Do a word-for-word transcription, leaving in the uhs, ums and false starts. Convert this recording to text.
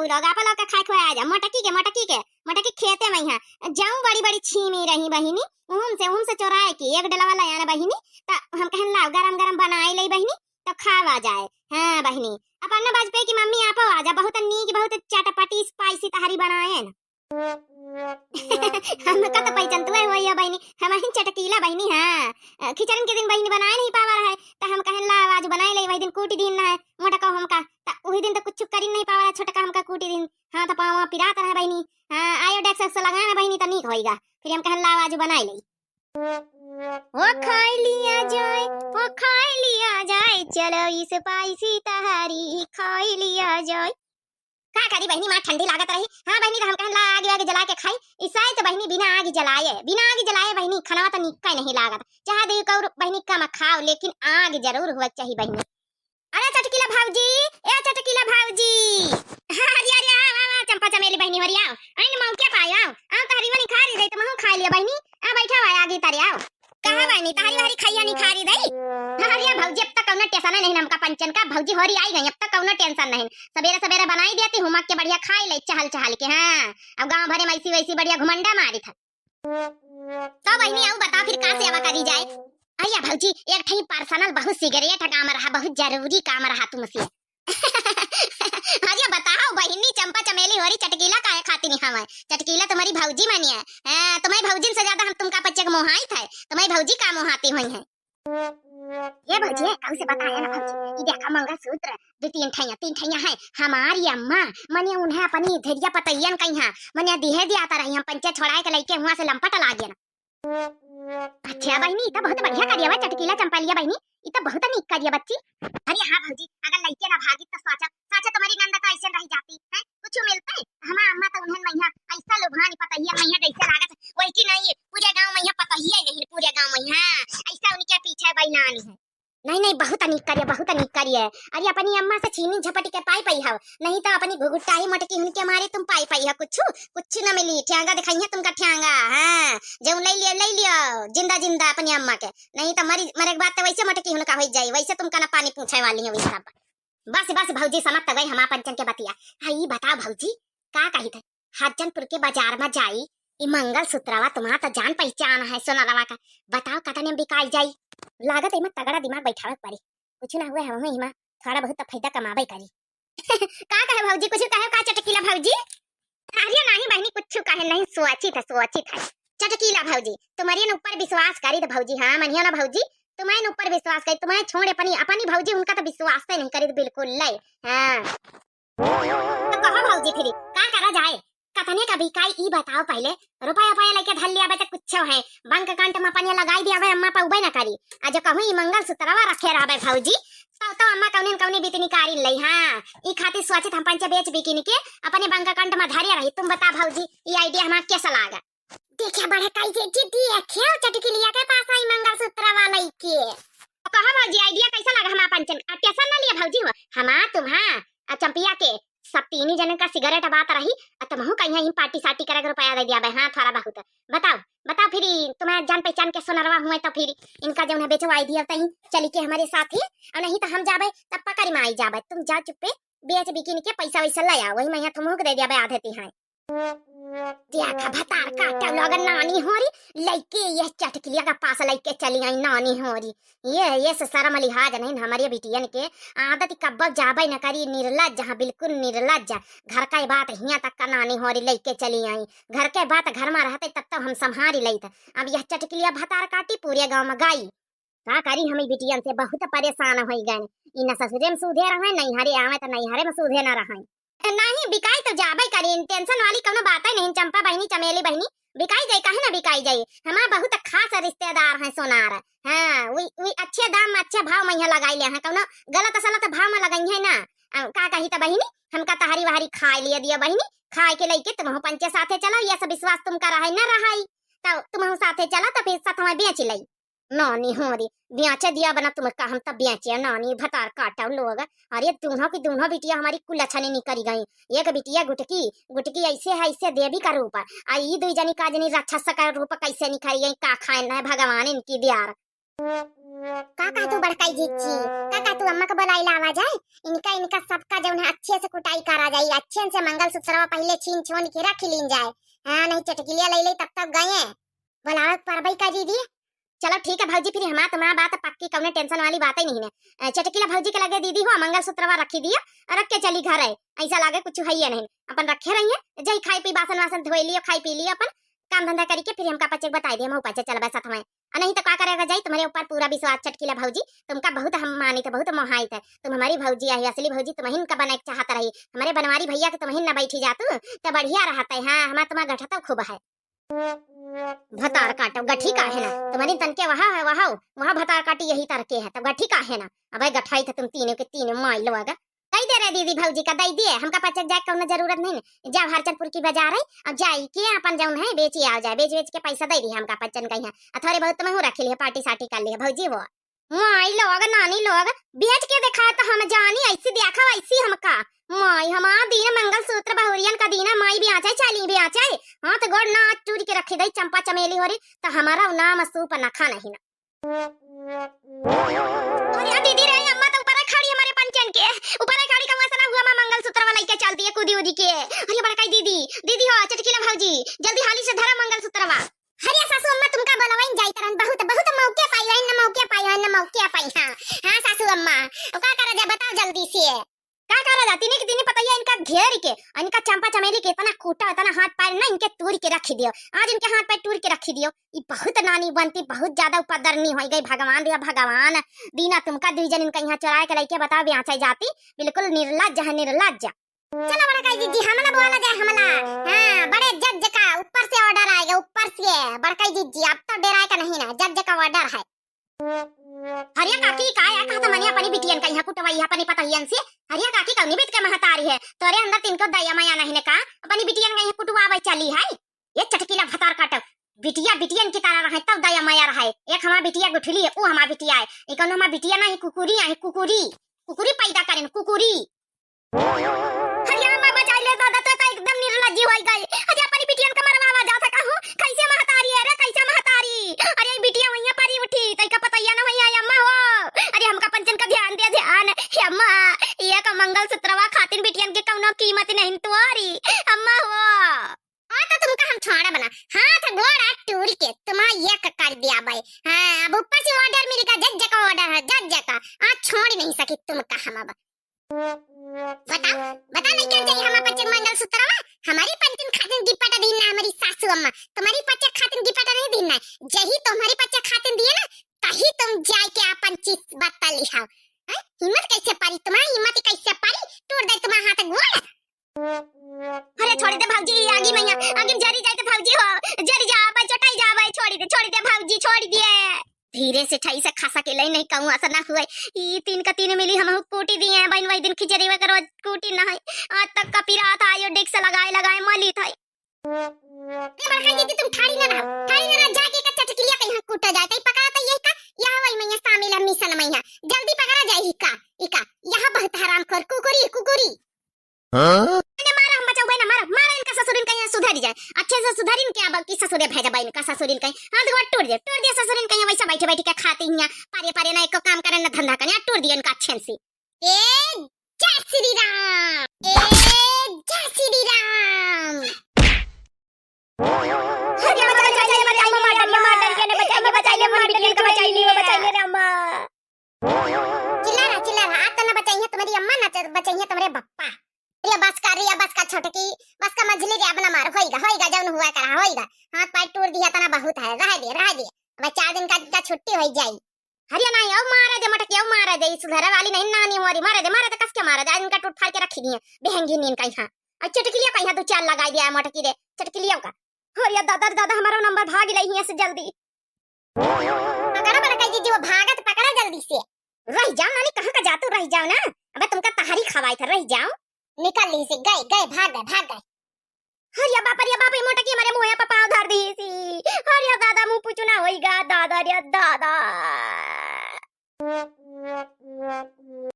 लोग आप लोग का खाए खुआ आ जा, मोटकी के, मोटकी के, मोटकी खेते में है। जाऊं बड़ी बड़ी छीमी रही बहिनी, उहम से, उहम से चोराए के एक डलवा ले आना बहिनी, त हम कहन लाओ गरम गरम बनाए ले बहिनी, त खावा जाए। हाँ बहिनी, अब अन्ना बाजपेयी की मम्मी आप आ जा, बहुत नीक, बहुत चटपटी spicy तहरी बनाए ना। हमका तो पहचानतुए होइया बहिनी, हम ही चटकीला बहिनी, हाँ। अ, खिचड़न के दिन बहिनी बनाए नहीं पावा रहे, त हम कहन लाओ आज बनाए ले, वही दिन कूटी दिन ना है, मोटका हमका, त वही दिन तो कुछ करी नहीं पावा रहा, छोटका हमका कूटी दिन, हाँ, त पावा पिरात रहे बहिनी, हाँ, आयोडेक्स से लगाए ना बहिनी, त नीक होइगा, फिर हम कहन लाओ आज बनाए ले। ओ खाई लिया जाए, ओ खाई लिया जाए, चलो spicy तहरी खाई लिया जाए। का करी बहिनी, माँ ठंडी लागत रही। हाँ बहिनी, त हम कहन ला आग, आग जला के खाई। इसाई त बहिनी बिना आग जलाए, बिना आग जलाए बहिनी, खनवा त निक्का नहीं लागत। चाहे दे कौर बहिनी कम खाओ, लेकिन आग जरूर हुआ चाहिए बहिनी। अरे चटकीला भौजी, ए चटकीला भौजी। हाँ, अरे, अरे, आओ, आओ, आओ, चंपा चमेली बहिनी, हरी आओ। आइन मौके पाए आओ। आओ, तहरी वनी खा रही रही, तुम खा लिया बहिनी। आ बैठा हुआ आगे तारे आओ। कहाँ बहिनी, तहरी वहरी खैया नहीं खा रही दई? हाँ, अरे भौजी, अब तक कौनो tension नहीं हमका पंचन का, भौजी होरी आई गई, अब तक कौनो tension नहीं। सबेरे सबेरे बनाई देती हूँ, मग के बढ़िया खाई ले चहल चहल के। हाँ, अब गाँव भरे में ऐसी वैसी बढ़िया घुमंडा मारी था। तो बहिनी, आऊ बताओ फिर का सेवा करी जाए? अरे भौजी, एक ठे personal बहुत secret काम रहा, बहुत जरूरी काम रहा तुमसे। अरे बताओ बहिनी, चंपा चमेली होरी चटकीला काहे खाती नहीं हवे? चटकीला तुम्हारी भौजी मानिए। हाँ, तुम्हारी भौजिन से ज्यादा हम तुमका पच्चे के मोहाई थे, तुम्हारी भौजी का मोहाती हुई है। ये भौजी, कहू से बताए ना भौजी, ये देखा मंगलसूत्र, दो तीन ठैया, तीन ठैया है, हमारी अम्मा, मने उन्हें अपनी धेरिया पतैयन कही है, मने दिहे दिया ता रही, हम पंचे छोड़ाए के लइके हुआ से लंपट लागे ना। अच्छा बहिनी, ई त बहुत बढ़िया करिया बा चटकीला चंपैलिया बहिनी, ई त बहुत नीक करिया बच्ची। अरे हाँ भौजी, अगर लइके ना भागी त साचा, साचा तुम्हारी नंद तो ऐसे रह जाती है, कुछ मिलते? हमार अम्मा तो उन्हें मैया ऐसा लुभानी पतहिया मैया जैसे लागत, वही की नहीं, पूरे गाँव मैया पतहिया नहीं, पूरे गाँव मैया ऐसा उनके पीछे बैनानी है। नहीं, नहीं, बहुत नीक करिया, बहुत नीक करिया। अरे, अपनी अम्मा से छीनी झपट के पाई पाई हव, नहीं तो अपनी घुघुटाही मोटकी हुन के मारे तुम पाई पाई हव। कुछ, कुछ न मिली, ठ्यांगा दिखाई है तुमका ठ्यांगा। हाँ, जो ले लियो, ले लियो, जिंदा, जिंदा अपनी अम्मा के, नहीं तो मरी, मरे के बाद तो वैसे मोटकी हुन का हो जाई, वैसे तुमका ना पानी पूछे वाली है वैसा। बस, बस भौजी, समझ तो गई हमार पंचन के बतिया। हाँ, ई बताओ भौजी, का कही थे? हरिजनपुर के बाजार में जाई, ई मंगलसूत्रवा तुम्हार तो जान पहचान है सोनरवा का, बताओ कतने में बिकाई जाई? लागत एमा तगड़ा दिमाग बैठावे के पड़ी, कुछ ना हुए हम एमा थोड़ा बहुत तो फायदा कमाबे करी। का कहे भौजी, कुछ कहे का चटकीला भौजी? अरे नहीं बहिनी, कुछ कहे नहीं, सोची था, सोची था। चटकीला भौजी, तुम्हारे न ऊपर विश्वास करी तो भौजी, हाँ मनियो ना भौजी, तुम्हारे न ऊपर विश्वास करी, तुम्हारे छोड़ अपनी, अपनी भौजी उनका तो विश्वास ही नहीं करी तो बिल्कुल ले। हाँ। तो कहो भौजी फिर का करा जाए? कतने का बिकाई ई बताओ पहले। रुपया रुपया लेके धर लिया बे तो कुछ है, बैंक अकाउंट में अपन ये लगाई दिया बे, अम्मा पाउबे ना करी। आ जो कहूँ ई मंगलसूत्रवा रखे रहबे भौजी, तो, तो अम्मा कौने न कौने बितनी कारी लई। हाँ, ई खातिर सोचित हम पंचे बेच बिकिन के अपने बैंक अकाउंट में धरे रही। तुम बता भौजी, ई आइडिया हमार कैसा लागा? देखिया बड़ा काई जे जी देखियो चटकिलिया के पास आई मंगलसूत्रवा लइके। कहो भौजी, आइडिया कैसा लगा हमार पंचन? आ टेंशन ना लिया भौजी हो, हमार तुम्हार आ चंपिया के सब तीनी जनन का सिगरेट बात रही, आ तुमहू कहीं ही पार्टी सार्टी करे के रुपया दे दिया बे। हाँ, थोड़ा बहुत। बताओ, बताओ फिर ई तुम्हार जान पहचान के सोनरवा हुए तो फिर इनका जो है बेचवाई दिया तहीं चली के हमारे साथ ही, और नहीं तो हम जाबे तब पकड़ में आई जाबे। तुम जाओ चुप्पे बेच बिकिन के पैसा वैसा ले आओ, वही मैं तुमहू के दे दिया बे आधे तिहाई। देखा भतार काटा लोग नानी होरी, लइके ये चटकिलिया का पास लइके चली आई नानी होरी। ये, ये से शर्म लिहाज नहीं हमारे बिटियन के, आदत कब्बो जाबे न करी, निर्लज, हाँ बिल्कुल निर्लज। घर का बात हियाँ तक का नानी होरी लइके चली आई, घर के बात घर में रहते तब तो हम संभारी लइत। अब यह चटकिलिया भतार काटी पूरे गाँव में गाई। का करी, हम ई बिटियन से बहुत परेशान होई गए। ई न ससुरे में सूधे रहे, नैहरे आवे तो नैहरे में सूधे न रहे। नहीं, बिकाई तो जाबे करी, टेंशन वाली कौनो बात ही नहीं, चंपा बहिनी, चमेली बहिनी, बिकाई जाई, काहे ना बिकाई जाई। हमार बहुत खास रिश्तेदार हैं सोनार। हाँ, वी, वी अच्छे दाम में अच्छे भाव में यहाँ लगाई ले हैं, कौनो गलत सलत भाव में लगाई है ना। आ, का कही तो बहिनी, हमका तहरी वहरी खाए लिए दिया बहिनी, खाए के लइके तुमहू पंचे साथे चलो, ये सब विश्वास तुमका रहे ना रहे, तो तुमहू साथे चलो तो फिर साथ में बेच लई। नानी होरी, बेचे दिया बना तुम का, हम तब बेचे नानी, भतार काटव लोग। अरे दूनो की दूनो बिटिया हमारी कुलछनी निकरी गई। एक बिटिया गुटकी, गुटकी ऐसे है, ऐसे देवी का रूप। आ ई दुई जनी का जनी राक्षस का रूप कैसे निकरी गई, का खाए न भगवान इनकी दियार। का कहतू बड़काई जिज्जी? का कहतू अम्मा का बोलाई लावा जाए? इनका, इनका सबका जौन है अच्छे से कुटाई करा जाए, अच्छे से मंगलसूत्रवा पहिले छीन छोन के रख लीन जाए। हाँ, नहीं चटकिलिया लइ लइ तब तक गए। बोलावे परबई का दीदी? चलो ठीक है भौजी, फिर हमार तुम्हार बात पक्की, कौनो tension वाली बात ही नहीं है। अ, चटकिला भौजी के लगे दीदी हो, मंगलसूत्रवा रखी दियो और रख के चली घर है। ऐसा लागे कुछ है ही नहीं, अपन रखे रहिए, जाई खाई पी, बासन वासन धोई लियो, खाई पी लियो, अपन काम धंधा करी के फिर हमका पचे बताई दे, हम पचे चलबे साथ में। आ नहीं तो का करेगा जाई, तुम्हारे ऊपर पूरा विश्वास चटकिला भौजी, तुमका बहुत हम मानित है, बहुत मोहाइत है। तुम हमारी भौजी आई, असली भौजी तुमहिन का बनाए के चाहत रही, हमारे बनवारी भैया के तुमहिन ना बैठी जातू तो बढ़िया रहत है। हाँ, हमार तुम्हार गठा तो खूब है। भतार काटो, गठी का है ना? तुम्हारी तन के वहा है, वहा, वहा भतार काटी यही तर के है, तब गठी का है ना? अबे गठाई थे तुम तीनों के तीनों माई लोग। दई दे रे दीदी भौजी का, दई दिए, हमका पचक जाए कौनो जरूरत नहीं है। जाओ हरचनपुर की बाजार है, अब जाई के अपन जौन है बेची आओ जाए, बेच बेच के पैसा दे दिए हमका पचन कहीं है। आ थोड़े बहुत तुम्हें रख लिए, पार्टी सार्टी कर लिए भौजी वो। माई लोग, नानी लोग, बेच के देखा तो हम जानी, ऐसी देखा वैसी हमका। माई हमार दीन मंगलसूत्र बहुरियन का दीना, माई ब्याचे, चाली ब्याचे। हाथ गोड़ ना टूट के रखी दई, चंपा चमेली होरी, तो हमारा नाम सूप नखा नहीं ना। अरे दीदी रे, अम्मा तो ऊपर खड़ी हमारे पंचन के, ऊपर खड़ी कौआ सना हुआ माँ मंगलसूत्रवा लइके चलती है कूदी उदी के। अरे बड़काई दीदी, दीदी हो, चटकीला भौजी, जल्दी हाली से धरा मंगलसूत्रवा। अरे सासू अम्मा तुमका बोलवाइन जाइत रहन, बहुत, बहुत मौके पाई रहन, न मौके पाई रहन, न मौके पाई। हाँ, हाँ सासू अम्मा, ओ का करा जा बताओ जल्दी से। का करा जा, तीने के तीने पतैया इनका घेर के, इनका चंपा चमेली के इतना कूटा, इतना हाथ पैर ना इनके तूर के रखी दियो, आज इनके हाथ पैर तूर के रखी दियो। ई बहुत नानी बनती, बहुत ज्यादा उपद्रवनी होई गई। भगवान रे भगवान, दीना तुमका दुई जन इनका यहाँ चोराए के लइके बताओ ब्याचे जाती, बिल्कुल निर्लज्ज है, निर्लज्ज। चलो बड़काई जिज्जी, हमला बोला जाए, हमला। हाँ, बड़े जज का ऊपर से order आएगा, ऊपर से। बड़काई जिज्जी, अब तो डेराए का नहीं ना, जज का order है। हरिया काकी, का या कहत मने अपनी बिटियन का यहाँ कुटवाई है अपनी पतहियन से? हरिया काकी कौनी बीत के महतारी है? तोरे अंदर तिनको दया माया नहीं ने का? अपनी बिटियन का यहाँ कुटवावे चली है? ये चटकीला भतार काटो। बिटिया बिटियन की तरह रहे, तब दया माया रहे। एक हमार बिटिया गुठली है, वो हमार बिटिया है। एक हमार बिटिया ना है, कुकुरी है, कुकुरी। कुकुरी पैदा करेन, कुकुरी। अरे अम्मा बचाई ले दादा, तो, तो एकदम निर्लज्जी होई गई। अरे अपनी बिटियन का मरवावा जा सका हूँ, कैसे महतारी है रे, कैसे महतारी? अरे ई बिटिया वहीं परी उठी, तई का पतैया ना होई है अम्मा हो। अरे हमका पंचन का ध्यान दे ध्यान, हे अम्मा, ये का मंगलसूत्रवा खातिन बिटियन के कौनो कीमत नहीं तोरी, अम्मा हो। हाँ, तो तुमका हम छोड़ा बना, हाथ गोड़ आ टूर के तुम्हारा ये क-, कर दिया भाई। हाँ, अब ऊपर से order मिलेगा, जज का order है, जज का। आज छोड़ नहीं सकी तुमका हम अब। बताओ, बताओ नहीं क्या चाहिए हमारे पच्चे मंगलसूत्रवा? हमारी पंचन खातिन गिपटा दीन ना हमारी सासू अम्मा, तुम्हारी पच्चे खातिन गिपटा नहीं दीन ना। जही तुम्हारी पच्चे खातिन दिए ना, तही तुम जाए के अपन चीज बता लिहाओ। हैं? हिम्मत कैसे पारी तुम्हारी, हिम्मत कैसे पारी? टूर दे तुम्हारा हाथ गोड़। अरे छोड़ी दे भौजी, आगी मैया, आगी में जरी जाए तो भौजी हो, जरी जाबे, चोटाई जाबे, छोड़ी दे, छोड़ी दे भौजी, छोड़ी दे। धीरे से ठाई से खा सकेले नहीं कहूँ ऐसा ना हुए। ई तीन का तीन मिली हमहू कूटी दिए हैं बहन, वही दिन खिचड़ी वगैरह कूटी ना है। आज तक का पिरात आयो, डेग से लगाए लगाए मली था। ए बड़का दीदी तुम ठाड़ी ना रहो, ठाड़ी ना रहो, जाके का चटकिलिया कहीं कूटा जाए, तई पकड़ा तो यही का, यह वही मैया शामिल है मिशन मैया, जल्दी पकड़ा जाए ही का, इका, यह बहुत हरामखोर कुकुरी, कुकुरी। हाँ? अरे मारा, हम बचाऊ भाई ना, मारा, मारा इनका ससुरिन कहीं सुधर जाए, अच्छे से सुधरिन के अब की ससुरे भेजा भाई इनका ससुरिन कहीं, हाथ गोड़ टूट दे, टूट दे ससुरिन कहीं, वैसा बैठे बैठे के खाते ही हैं, पारे पारे ना एको काम करे ना धंधा करे, टूट दिए इनका अच्छे से। ए जय श्री राम, ए जय श्री राम। अरे बचाइए, बचाइए, बचाइए, मार डालिए, मार डालिए, बचाइए, बचाइए, हमारी बिटिया को बचाइए, बचाइए रे अम्मा। चिल्ला रहा, चिल्ला रहा, आज तो ना बचाइए तुम्हारी अम्मा, ना च-, बचाइए तुम्हारे बप्पा। रिया बस का, रिया बस का छोटकी, बस का मझली रे, अब ना मार, होइगा, होइगा, जौन हुआ करा, होइगा। हाथ पैर टूर दिया तना बहुत है, रह दे, रह दे। अब चार दिन का, का छुट्टी हो जाई। हरिया नहीं, अब मारे दे मटकी, अब मारे दे, ई सुधरे वाली नहीं, नानी मोरी, मारे दे, मारे दे, कस के मारे दे, आज इनका टूट फाड़ के रखी दिए, बेहंगी नीन का यहाँ। और चटकिलिया का यहाँ दो चार लगाई दिया मटकी दे, चटकिलिया का। हरिया दादा रे दादा, हमारा नंबर भाग ले हियां से जल्दी। पकड़ा बड़का दीदी, वो भागत पकड़ा जल्दी से। रह जाओ नानी, कहाँ का जातू, रह जाओ ना। अबे तुमका तहारी खवाई था, रह जाओ। निकल ली से, गए, गए, भाग गए, भाग गए। अरे बाप, अरे बाप, ये मोटकी हमारे मुँह पे पाँव धर दी सी। अरे दादा, मुँह पूछू ना होइगा, दादा रे दादा।